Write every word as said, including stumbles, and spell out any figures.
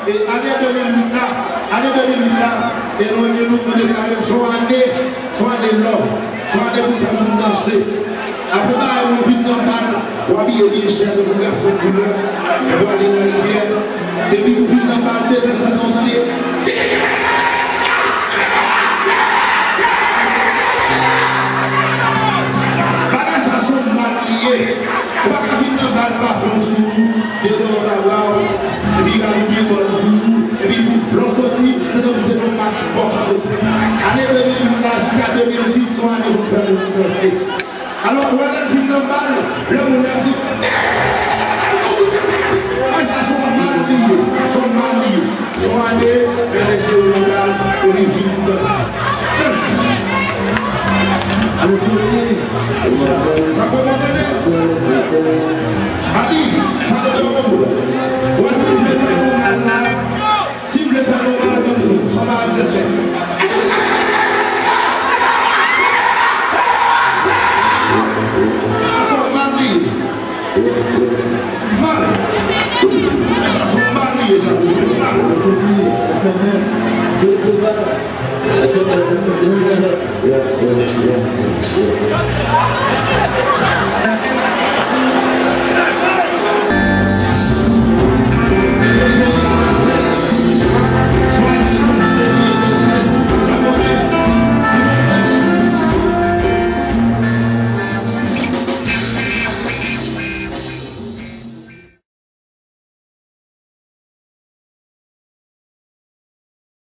E ane de mil uit la, ane de mil uit la, e nou menm nou deklare l se yon ane, se yon ane love, se yon ane pou fè moun danse. Afè bagay moun vin nan bal, w abiye byen chè, tankou gason koulè, epi w ale nan rivyè, epi pou vin nan bal, detanzantan w tande. Bagay sa se yon mal li ye. Ou pa ka vin nan bal, pafen w sou ou, dedan w ta bra w, epi rad ou byen bòl sou ou, epi pou lè w soti, se tankou se nan match bòks ou soti. Ane de mil uit la jiska de mil dis se yon ane pou fè moun danse. Alò, ou wè lè l vin nan bal, lè moun ap di, ay, sa se yon mal li ye, se yon mal li ye. Se yon ane, men mesye yo nan bal, epi vin danse. Danse. Alo, Sylvie. Sa kòman tande? Adi, sa kòman? Ou wè si m vle fè nou mal la, si m vle fè nou mal, ban m di w, sa pa ap jis fè. Sa se yon mal li ye. Mal. Sa se yon mal li ye, Jean. Mal. Sylvie, S M S. Sylvie, S M S. Yeah, yeah, yeah, yeah.